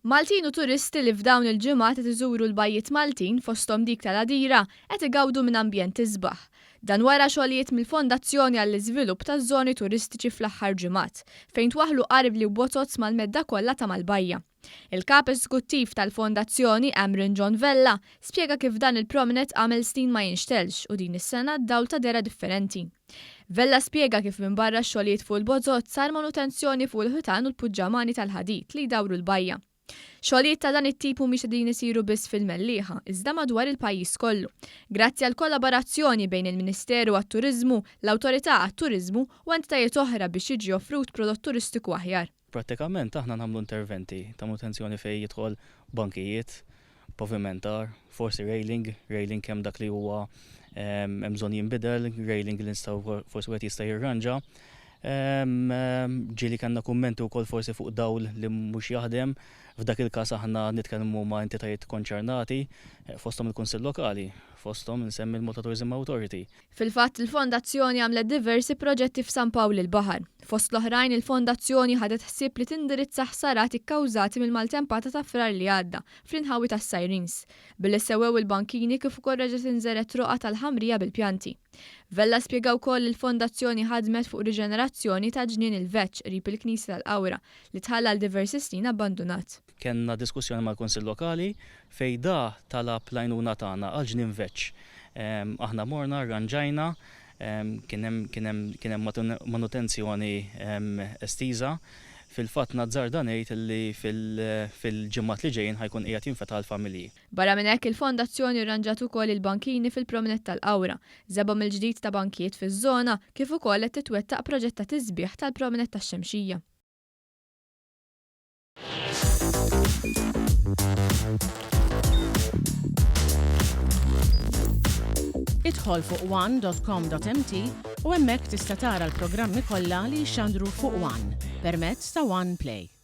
Maltin u turisti li f'dawn il-ġimgħat qed iżuru l-bajjiet Maltin fosthom dik tal-Għadira qed igawdu minn ambjent isbaħ. Dan wara xogħlijiet mill-Fondazzjoni għall-Iżvilupp taż-Żoni Turistiċi fl-aħħar ġimgħat, fejn twaħħlu arbli u bozoz mal-medda kollha ta' mal-bajja. Il-Kap Eżekuttiv tal-Fondazzjoni, Amron John Vella, spjega kif dan il-promenade għamel snin ma jinxtelx u din is-sena d-dawl ta dehra differenti. Vella spjega kif minbarra x-xogħlijiet fuq il-bozoz sar manutenzjoni fuq il-ħitan u l-puġġamani tal-ħadid li jdawru l-bajja. Xogħlijiet ta' dan it-tip mhumiex qegħdin isiru biss fil-Mellieħa, iżda madwar il-pajjiż kollu, grazzi għall-kollaborazzjoni bejn il-Ministeru għat-Turiżmu, l-Awtorità għat-Turiżmu u entitajiet oħra biex jiġi offrut prodott turistiku aħjar. Prattikament aħna nagħmlu interventi ta' manutenzjoni fejn jidħol bankijiet, pavimentar, forsi railing, railing kemm dak li huwa hemm bżonn jinbidel, railing li nistgħu forsi wieħed jista' jirranġa. Ġieli kellna kummenti wkoll forsi fuq dawl li mhux jaħdem. F'dak il-każ aħna nitkellmu ma' entitajiet konċernati, fosthom il-Kunsill Lokali, fosthom insemmi l-Malta Tourism Authority. Fil-fatt, il-Fondazzjoni għamlet diversi proġetti f'San Pawl il-Baħar. Fost l-oħrajn, il-Fondazzjoni ħadet ħsieb li tindirizza ħsarat ikkawżati mill-maltempata ta' Frar li għadda fl-inħawi tas-Sirens, billi sewwew il-bankini kif ukoll reġgħet inżergħet roqgħa tal-ħamrija bil-pjanti. Vella spjega wkoll li l-Fondazzjoni ħadmet fuq riġenerazzjoni ta' Ġnien il-Veċċ qrib il-Knisja tal-Qawra li tħalla għal diversi snin abbandunat. Kellna diskussjoni mal-Kunsill Lokali fejn da talab l-għajnuna tagħna għal Ġnien Veċċ. Aħna morna, rranġajna, kien hemm kien hemm kien hemm manutenzjoni estiża. Fil-fatt nazzarda ngħid li fil-ġimgħat li ġejjin ħa jkun qiegħed jinfetaħ għall-familji. Barra minn hekk, il-Fondazzjoni rranġat ukoll il-bankini fil-Promenade tal-Qawra, żebgħa mill-ġdid ta' bankijiet fiż-żona, kif ukoll qed titwettaq proġett ta' tisbiħ tal-Promenade tax-Xemxija. Idħol fuq one.com.mt u hemmhekk tista' tara l-programmi kollha li jixxandru fuq One permezz ta' One Play.